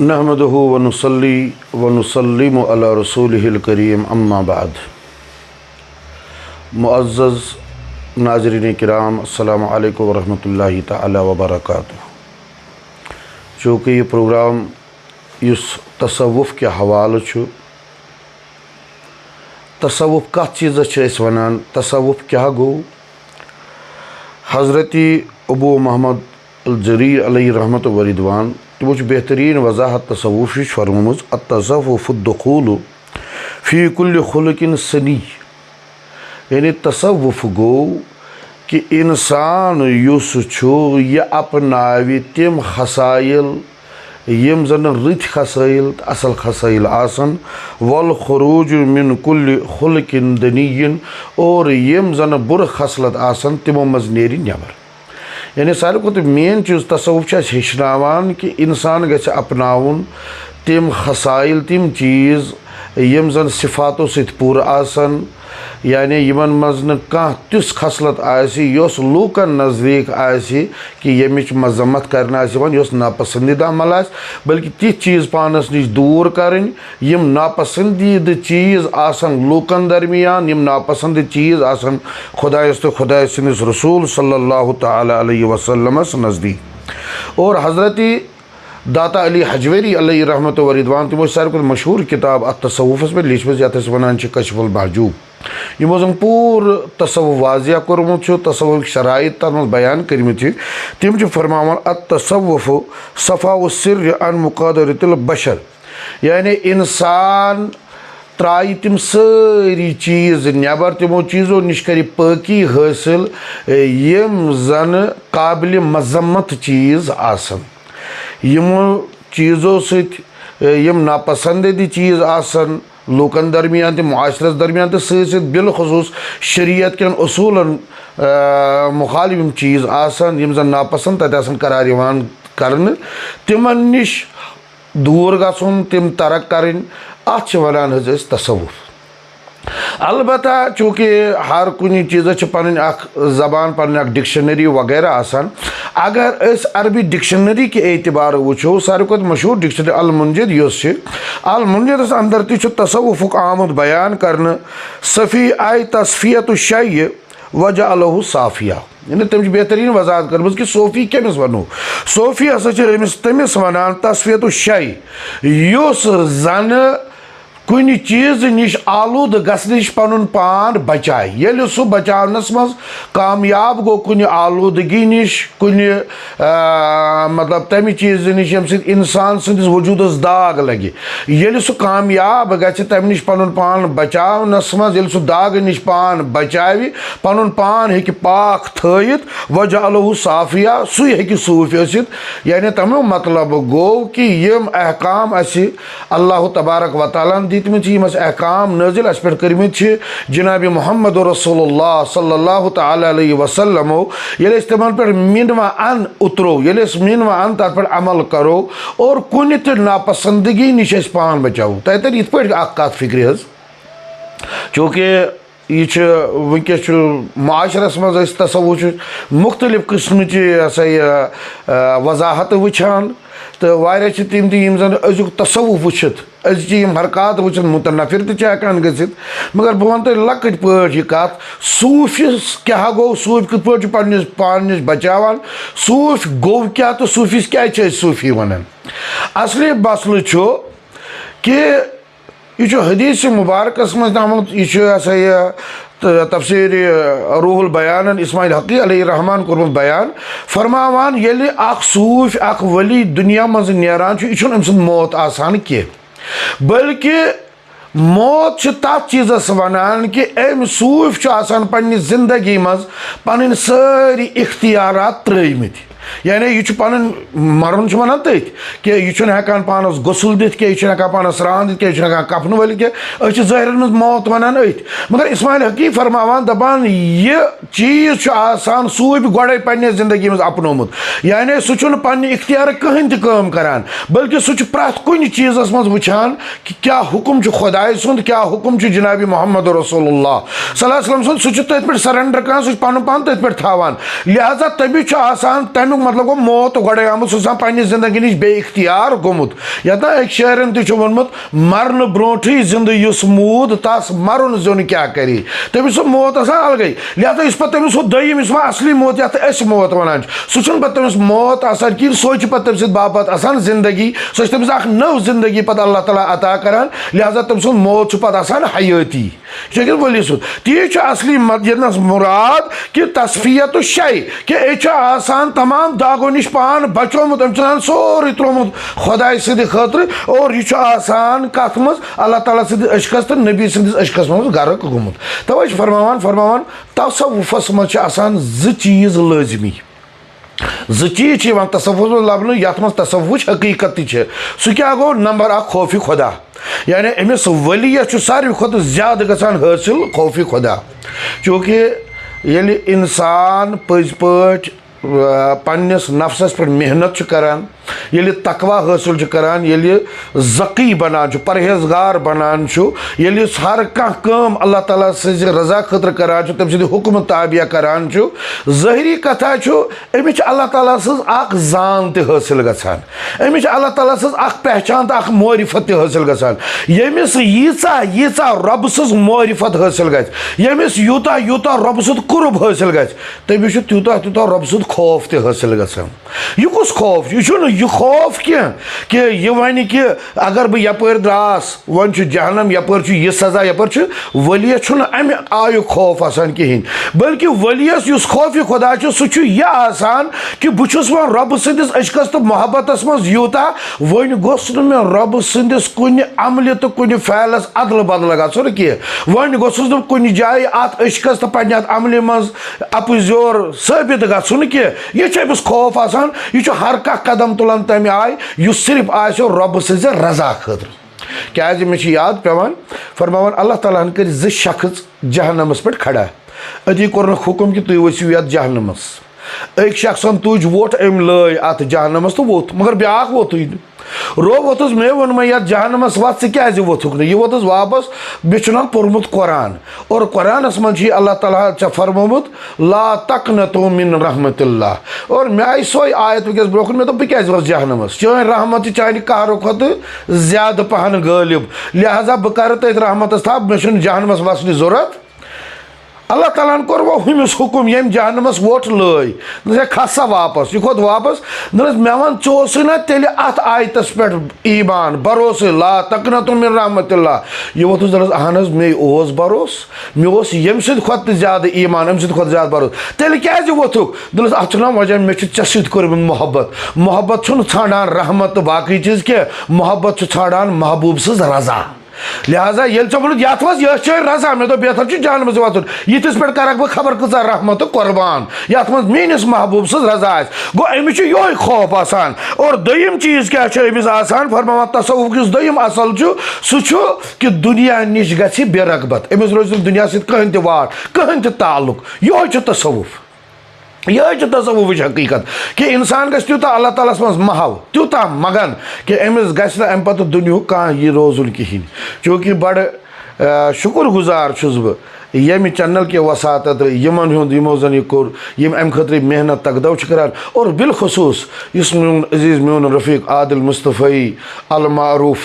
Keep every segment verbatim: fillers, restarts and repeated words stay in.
نحمده ونصلي ونسلم على رسوله الكريم، أما بعد. معزز ناظرین کرام، السلام علیکم ورحمۃ اللہ تعالی وبرکاتہ. چونکہ یہ پروگرام یُس تصوف کہِ حوالہٕ چھُ، تصوف کتھ چیٖزس چھِ أسۍ ونان، تصوف کیٛاہ گوٚو؟ حضرت ابو محمد الجری علیہ رحمت و رضوان، تِمو چھُ بہتریٖن وضاحت تصوفٕچ فرمٲومٕژ، التصوف الدخول فی کل خلق سنی. یعنی تصوف گوٚو کہِ انسان یُس چھُ، یہِ اپناوِ تِم خصائل، یِم زن رٕتۍ خصائل تہٕ اصل خصائل آسن، والخروج من کل خلق دنی، اور یِم زن بُرٕ خصلت آسن، تِمو منٛز نیرِ نٮ۪بر. یعنی ساروی کھۄتہٕ مین چیٖز تصوف چھُ اَسہِ ہیٚچھناوان کہِ اِنسان گژھِ اپناوُن تِم خصائل، تِم چیٖز یِم زَن صفاتو سۭتۍ پوٗرٕ آسَن، یعنی یِمَن منٛز نہٕ کانٛہہ تِژھ خصلت آسہِ یۄس لوٗکَن نزدیٖک آسہِ کہِ ییٚمِچ مذمت کرنہٕ آسہِ یِوان، یۄس ناپسندیدہ عمل آسہِ، بلکہِ تِتھۍ چیٖز پانَس نِش دوٗر کَرٕنۍ، یِم ناپسندیدٕ چیٖز آسَن لوٗکَن درمیان، یِم ناپسندیدٕ چیٖز آسَن خۄدایَس تہٕ خۄدایَس سٕنٛدِس رسول صلی اللہ تعالیٰ علیہ وسلمَس نزدیٖک۔ اور حضرت داتا علی حجویری علیہ رحمت و رضوان، تِمو چھِ ساروی کھۄتہٕ مشہوٗر کِتاب اَتھ تصوفَس پٮ۪ٹھ لیٖچھمٕژ، یَتھ أسۍ وَنان چھِ کشف المحجوب۔ یِمو زَن پوٗرٕ تصوف واضح کوٚرمُت چھُ، تصوفٕکۍ شرائط تَتھ منٛز بیان کٔرمٕتۍ چھِ، تِم چھِ فرماوان، التصوف صفاء السر عن مقادرة البشر، یعنی اِنسان ترٛایہِ تِم سٲری چیٖز نٮ۪بر، تِمو چیٖزو نِش کَرِ پٲکی حٲصِل، یِم زَن قابلِ مذمت چیٖز آسَن۔ یِمو چیٖزو سۭتۍ، یِم ناپسندیدٕ چیٖز آسَن لوٗکَن درمیان تہٕ معاشرَس درمیان تہٕ سۭتۍ سۭتۍ بالخصوٗص شریعت کٮ۪ن اصوٗلَن، آ، مُخالف یِم چیٖز آسَن، یِم زَن ناپسند تَتہِ آسَن قرار یِوان کرنہٕ، تِمَن نِش دوٗر گژھُن، تِم ترک کرٕنۍ، اتھ چھِ ونان حظ أسۍ تصوف۔ البتہ چونکہ ہر کُنہِ چیٖزس چھِ پنٕنۍ اکھ زبان، پنٕنۍ اکھ dictionary وغیرہ آسان۔ اگر أسۍ عربی dictionary کہِ اعتبارٕ وٕچھو، ساروی کھۄتہٕ مشہوٗر dictionary المنجد یۄس چھِ، المنجدس اندر تہِ چھُ تصوفُک آمُت بیان کرنہٕ، صفی آے تصفیت الشیء وجعلہ صافیہ۔ یعنی تٔمۍ چھِ بہتریٖن وضاحت کٔرمٕژ کہِ صوفی کٔمِس وَنو؟ صوفی ہسا چھِ أمِس تٔمِس وَنان تصفیت الشیء، یُس زَنہٕ کُنہِ چیٖزٕ نِش آلوٗدٕ گژھنہٕ نِش پَنُن پان بچایہِ۔ ییٚلہِ سُہ بچاونَس منٛز کامیاب گوٚو کُنہِ آلوٗدگی نِش، کُنہِ، آ، مطلب تَمہِ چیٖزٕ نِش ییٚمہِ سۭتۍ اِنسان سٕنٛدِس وجوٗدَس داغ لَگہِ، ییٚلہِ سُہ کامیاب گژھِ تَمہِ نِش پَنُن پان بچاونَس منٛز، ییٚلہِ سُہ داغہٕ نِش پان بچاوِ، پَنُن پان ہیٚکہِ پاک تھٲیِتھ، وجعلہ صافیہ، سُے ہیٚکہِ صوٗفۍ ٲسِتھ۔ یعنی تَمیُک مطلب گوٚو کہِ یِم احکام اَسہِ اللہ تبارک و تعالیٰ ہَن دِتمٕتۍ چھِ، یِم اَسہِ احکام نٲزِل اَسہِ پٮ۪ٹھ کٔرمٕتۍ چھِ جناب محمد رسول اللہ صلی اللہ تعالیٰ علیہ وسلمو، ییٚلہِ أسۍ تِمَن پٮ۪ٹھ مِنوَ اَن اُترو، ییٚلہِ أسۍ مِنوَ اَن تَتھ پٮ۪ٹھ عمل کَرو، اور کُنہِ تہِ ناپسندگی نِش أسۍ پان بچاوو۔ تۄہہِ تَرِ یِتھ پٲٹھۍ اَکھ کَتھ فِکرِ حظ، چوٗنٛکہِ یہِ چھُ وٕنکیٚس چھُ معاشرس منٛز أسۍ تصوف چھُ مُختٔلِف قٕسمٕچہِ، یہِ ہسا یہِ، آ، وضاحتہٕ وٕچھان، تہٕ واریاہ چھِ تِم تہِ یِم زن أزیُک تصوف وٕچھِتھ، أزچہِ یِم حرکات وٕچھِتھ مُتنفر تہِ چھِ ہٮ۪کان گٔژھِتھ۔ مگر بہٕ وَنہٕ تۄہہِ لۄکٕٹۍ پٲٹھۍ یہِ کَتھ، صوٗفِس کیٛاہ گوٚو، صوٗفۍ کِتھ پٲٹھۍ چھُ پننِس پانہٕ نِش بچاوان، صوٗفۍ گوٚو کیٛاہ تہٕ صوٗفِس کیٛازِ چھِ أسۍ صوٗفی وَنان؟ اصلی مسلہٕ چھُ کہِ یہِ چھُ حدیث مبارکس منٛز تہِ آمُت، یہِ چھُ، یہِ ہسا یہِ، تہٕ تفسیر روح البیانن اسماعیل حقی علیہ الرحمان کوٚرمُت بیان، فرماوان، ییٚلہِ اکھ صوٗفۍ، اکھ ولی دُنیا منٛز نیران چھُ، یہِ چھُنہٕ أمۍ سُنٛد موت آسان کینٛہہ، بلکہِ موت چھِ تتھ چیٖزس ونان کہِ أمۍ صوٗفۍ چھُ آسان پننہِ زندگی منٛز پنٕنۍ سٲری اختیارات ترٲومٕتۍ۔ یعنی یہِ چھُ پنُن مرُن چھُ ونان تٔتھۍ کہِ یہِ چھُنہٕ ہٮ۪کان پانس غسل دِتھ کینٛہہ، یہِ چھُنہٕ ہٮ۪کان پانس سرٛان دِتھ کینٛہہ، یہِ چھُنہٕ ہٮ۪کان کفنہٕ ؤلِتھ کینٛہہ، أسۍ چھِ ظٲہرن منٛز موت ونان أتھۍ۔ مگر اسماعیل حقی فرماوان دپان، یہِ چیٖز چھُ آسان صوٗفۍ گۄڈے پننہِ زندگی منٛز اپنومُت، یعنی سُہ چھُنہٕ پننہِ اختیارٕ کٕہٕنۍ تہِ کٲم کران، بلکہِ سُہ چھُ پرٛٮ۪تھ کُنہِ چیٖزس منٛز وٕچھان کہِ کیٛاہ حُکم چھُ خۄداے سُنٛد، کیٛاہ حُکم چھُ جناب محمد رسول اللہ صلی اللہ علیہ وسلم سُنٛد، سُہ چھُ تٔتھۍ پٮ۪ٹھ surrender کران، سُہ چھُ پنُن پان تٔتھۍ پٮ۪ٹھ تھاوان۔ لہذا تٔمِس چھُ آسان تَمیُک مطلب گوٚو موت گۄڈَے آمُت، سُہ چھُ آسان پنٛنہِ زندگی نِش بے اختیار گوٚمُت۔ یَتھ نا أکۍ شٲعرَن تہِ چھُ ووٚنمُت، "مرنہٕ برونٛٹھٕے زِندٕ یُس موٗد، تَس مَرُن زیُن کیٛاہ کَرِ؟" تٔمِس چھُ موت آسان الگٕے۔ لہذا یُس پَتہٕ تٔمِس ہُہ دوٚیِم، یُس وۄنۍ اَصلی موت، یَتھ أسۍ موت وَنان چھِ، سُہ چھُنہٕ پَتہٕ تٔمِس موت آسان کِہیٖنۍ، سُہ چھُ پَتہٕ تٔمِس سۭتۍ باپَتھ آسان زِندگی، سُہ چھِ تٔمِس اَکھ نٔو زِندگی پَتہٕ اللہ تعالیٰ عطا کَران۔ لہذا تٔمۍ سُنٛد موت چھُ پَتہٕ آسان حیٲتی۔ یہِ چھُ أکِس ؤلی سُنٛد۔ تی چھُ اصلی مد-، ییٚتنَس مُراد کہِ تصفیتُ شے، کہِ أسۍ چھِ آسان تمام داغو نِش پان بچومُت، أمۍ چھُ آسان سورُے ترٛوومُت خۄداے سٕنٛدِ خٲطرٕ، اور یہِ چھُ آسان کَتھ منٛز؟ اللہ تعالیٰ سٕنٛدِس عشقَس تہٕ نبی سٕنٛدِس عشقَس منٛز غرق گوٚمُت۔ تَوَے چھِ فرماوان، فرماوان، تصوفَس منٛز چھِ آسان زٕ چیٖز لٲزمی۔ زٕ چیٖز چھِ یِوان تصوفس منٛز لبنہٕ، یتھ منٛز تصوفٕچ حقیٖقت تہِ چھِ۔ سُہ کیٛاہ گوٚو؟ نمبر اکھ، خوفِ خدا۔ یعنی أمِس ؤلیَس چھُ ساروی کھۄتہٕ زیادٕ گژھان حٲصِل خوفِ خدا۔ چوٗنٛکہِ ییٚلہِ انسان پٔزۍ پٲٹھۍ، آ، پننِس نفسس پٮ۪ٹھ محنت چھُ کران، ییٚلہِ تقوی حٲصِل چھُ کران، ییٚلہِ زقی بنان چھُ، پرہیزگار بنان چھُ، ییٚلہِ یُس ہر کانٛہہ کٲم اللہ تعالیٰ سٕنٛزِ رضا خٲطرٕ کران چھُ، تٔمۍ سٕنٛدِ حُکمہٕ تابع کران چھُ، ظٲہری کتھا چھُ، أمِس چھِ اللہ تعالیٰ سٕنٛز اکھ زان تہِ حٲصِل گژھان۔ أمِس چھِ اللہ تعالیٰ سٕنٛز اکھ پہچان تہٕ اکھ معرفت تہِ حٲصِل گژھان۔ ییٚمِس ییٖژاہ، ییٖژاہ رۄبہٕ سٕنٛز معرفت حٲصِل گژھِ، ییٚمِس یوٗتاہ، یوٗتاہ رۄبہٕ سُنٛد قُرب حٲصِل گژھِ، تٔمِس چھُ تیوٗتاہ، تیوٗتاہ رۄبہٕ سُنٛد خوف تہِ حٲصِل گژھان۔ یہِ کُس خوف چھُ؟ یہِ چھُنہٕ یہِ خوف کینٛہہ کہِ یہِ وَنہِ کہِ اگر بہٕ یَپٲرۍ درٛاس، وۄنۍ چھُ جہنم، یپٲرۍ چھُ یہِ سزا، یپٲرۍ چھُ، ولی چھُنہٕ امہِ آیُک خوف آسان کِہیٖنۍ، بلکہِ ولیَس یُس خوفِ خدا چھُ، سُہ چھُ یہِ آسان کہِ بہٕ چھُس وۄنۍ رۄبہٕ سٕنٛدِس عشقس تہٕ محبتس منٛز یوٗتاہ، وۄنۍ گوٚژھ نہٕ مےٚ رۄبہٕ سٕنٛدِس کُنہِ عملہِ تہٕ کُنہِ فعلس ادلہٕ بدلہٕ گژھُن کینٛہہ، وۄنۍ گوٚژھُس نہٕ کُنہِ جایہِ اتھ عشقس تہٕ پننہِ اتھ عملہِ منٛز اپُزیور ثٲبت گژھُن کینٛہہ۔ یہِ چھُ أمِس خوف آسان، یہِ چھُ ہر کانٛہہ قدم تُلان تمہِ آیہِ یُس صرف آسہِ رۄبہٕ سٕنٛزِ رضا خٲطرٕ۔ کیازِ مےٚ چھُ یاد پیوان، فرماوان اللہ تعالیٰ ہن کٔرۍ زٕ شخص جہنمس پٮ۪ٹھ کھڑا۔ أتی کوٚرنکھ حُکم کہِ تُہۍ ؤسِو یتھ جہنمس۔ أکۍ شخصن تُج وۄٹھ، أمۍ لٲے اتھ جہنمس تہٕ ووٚتھ، مگر بیاکھ ووٚتھٕے نہٕ۔ رو ووٚتھُس، مےٚ ووٚن، مےٚ یتھ جہنمس وتھ، ژٕ کیازِ ووٚتھُکھ نہٕ؟ یہِ ووٚتھُس واپس، مےٚ چھُنہ پوٚرمُت قرآن، اور قرآنس منٛز چھُ یہِ اللہ تعالیٰ ژےٚ فرمومُت، "لا تقنطوا من رحمت اللہ"۔ اور مےٚ آیہِ سۄے آیت وٕنکیٚس برونٛہہ کُن، مےٚ دوٚپ، بہٕ کیٛازِ وَسہٕ جہنمس؟ چٲنۍ رحمت چھِ چانہِ قہرٕ کھۄتہٕ زیادٕ پہن غٲلب، لہذا بہٕ کرٕ تٔتھۍ رحمتس تھپھ، مےٚ چھُنہٕ جہنمس وسنٕچ ضروٗرت۔ اللہ تعالیٰ ہن کوٚر وۄنۍ ہُمِس حُکُم، ییٚمۍ جہنمس وۄٹھ لٲے، دوٚپنس، "ہے، کھس سا واپس۔" یہِ کھوٚت واپس، دوٚپنس، "مےٚ وَن، ژٕ اوسُے نا تیٚلہِ اتھ آیتس پٮ۪ٹھ ایمان، بھروسہٕ، لا تقنطوا من رحمت اللہ؟" یہِ ووٚتھُس، دوٚپنس، "اہن حظ، مے اوس بھروسہٕ۔" مےٚ اوس ییٚمہِ سٕنٛدِ کھۄتہٕ تہِ زیادٕ ایمان، أمۍ سٕنٛدِ کھۄتہٕ زیادٕ بھروسہٕ۔ تیٚلہِ کیٛازِ ووٚتھُکھ؟ دوٚپنَس، اَتھ چھُنہ وجہ، مےٚ چھُ ژےٚ سۭتۍ کوٚرمُت محبت۔ محبت چھُنہٕ ژھانٛڈان رحمت تہٕ باقٕے چیٖز کینٛہہ، محبت چھُ ژھانٛڈان محبوب سٕنٛز رضا۔ لہذا ییٚلہِ ژےٚ ووٚنُتھ، یَتھ منٛز یہِ چھِ رضا، مےٚ دوٚپ، بہتر چھُ جہنمَس وَسُن۔ یِتھِس پٮ۪ٹھ کَرَکھ بہٕ خبر کۭژاہ رحمت تہٕ قۄربان، یَتھ منٛز میٛٲنِس محبوب سٕنٛز رضا آسہِ۔ گوٚو، أمِس چھُ یِہوٚے خوف آسان۔ اور دوٚیِم چیٖز کیٛاہ چھُ أمِس آسان؟ فرماوان، تصوف یُس دوٚیِم اصل چھُ، سُہ چھُ کہِ دُنیا نِش گژھِ بے رغبت، أمِس روزِ نہٕ دُنیا سۭتۍ کٕہٕنۍ تہِ واٹھ، کٕہٕنۍ تہِ تعلق۔ یِہوٚے چھُ تصوف۔ یِہوٚے چھُ تصوفٕچ حقیٖقت، کہِ اِنسان گژھِ تیوٗتاہ اللہ تعالیٰ ہَس منٛز محو، تیوٗتاہ مگن، کہِ أمِس گژھِ نہٕ اَمہِ پَتہٕ دُنیاہُک کانٛہہ یہِ روزُن کِہیٖنۍ۔ چوٗنٛکہِ بَڑٕ، آ، شُکُر گُزار چھُس بہٕ ییٚمہِ چینل کہِ وساطت، یِمن ہُنٛد، یِمو زن یہِ کوٚر، یِم امہِ خٲطرٕ محنت تگدو چھِ کران، اور بالخصوص یُس میون عزیز، میون رفیق عادل مصطفی المعروف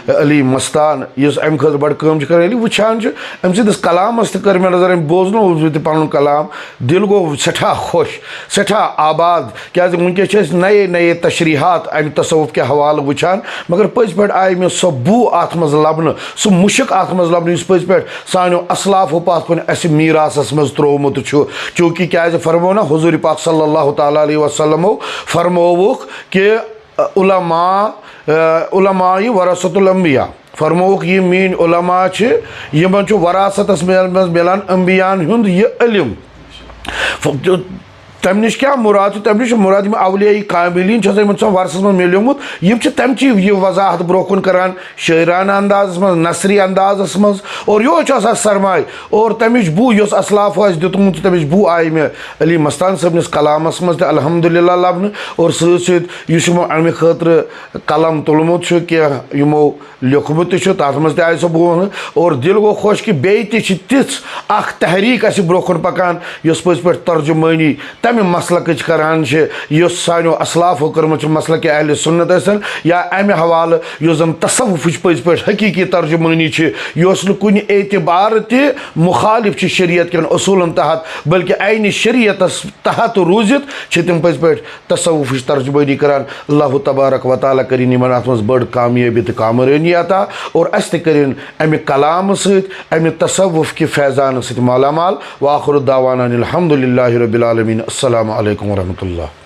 علی مستان، یُس امہِ خٲطرٕ بڑٕ کٲم چھِ کران، ییٚلہِ وٕچھان چھُ أمۍ سٕنٛدِس کلامس تہٕ کٔر مےٚ نظر، أمۍ بوزنووُس بہٕ تہِ پنُن کلام، دل گوٚو سٮ۪ٹھاہ خۄش، سٮ۪ٹھاہ آباد، کیازِ وٕنکیٚس چھِ أسۍ نئے نئے تشریحات امہِ تصوف کہِ حوالہٕ وٕچھان، مگر پٔزۍ پٲٹھۍ آیہِ مےٚ سۄ بو اتھ منٛز لبنہٕ، سُہ مُشک اتھ منٛز لبنہٕ، یُس پٔزۍ پٲٹھۍ سانیو اسلافو پتھ کُن اسہِ میراثس منٛز تروومُت چھُ۔ چونکہ کیازِ فرموو نہ حضور پاک صلی اللہ تعالیٰ علیہ وسلمو، فرمووُکھ کہ علماء، علماء ورثۃ الانبیاء، فرمووُکھ، یِم میٲنۍ علماء چھِ، یِمن چھُ وراثتس منٛز مِلان انبیاءن ہُنٛد یہِ علم۔ تَمہِ نِش کیٛاہ مُراد چھُ؟ تَمہِ نِش چھُ مُراد یِم اولیاء کاملین چھِ آسان، یِمن چھُ آسان ورثس منٛز میلیومُت، یِم چھِ تَمہِ چی یہِ وضاحت برونٛہہ کُن کران شٲعرانہٕ اندازس منٛز، نثری اندازس منٛز، اور یِہوٚے چھُ آسان سرمایہِ۔ اور تَمِچ بو یۄس اسلافو آسہِ دیُتمُت چھُ، تَمِچ بو آیہِ مےٚ علی مستان صٲبنِس کلامس منٛز تہِ الحمدللہ لبنہٕ، اور سۭتۍ سۭتۍ یُس یِمو اَمہِ خٲطرٕ قلم تُلمُت چھُ، کینٛہہ یِمو لیوٚکھمُت تہِ چھُ، تَتھ منٛز تہِ آیہِ سۄ بونہٕ، اور دِل گوٚو خۄش کہِ بیٚیہِ تہِ چھِ تِژھ اکھ تحریٖک اَسہِ برونٛہہ کُن پکان، یۄس پٔزۍ پٲٹھۍ ترجمٲنی امہِ مسلکٕچ کران چھِ، یۄس سانیو اسلافو کٔرمٕژ چھِ، مسلک اہل سنت ٲسِن یا امہِ حوالہٕ یۄس زن تصوفٕچ پٔزۍ پٲٹھۍ حقیقی ترجمٲنی چھِ، یۄس نہٕ کُنہِ اعتبار تہِ مخالف چھِ شریعت کٮ۪ن اصوٗلن تحت، بلکہِ عینِ شریعتس تحت روٗزِتھ چھِ تِم پٔزۍ پٲٹھۍ تصوفٕچ ترجمٲنی کران۔ اللہ تبارک و تعالیٰ کٔرِن یِمن اتھ منٛز بٔڑ کامیٲبی تہٕ کامرٲنی عطا، اور اسہِ تہِ کٔرِن امہِ کلامہٕ سۭتۍ، امہِ تصوف کہِ فیضانہٕ سۭتۍ مالا مال۔ وآخر دعوانا الحمد للہ رب العالمین۔ السلام علیکم ورحمۃ اللہ۔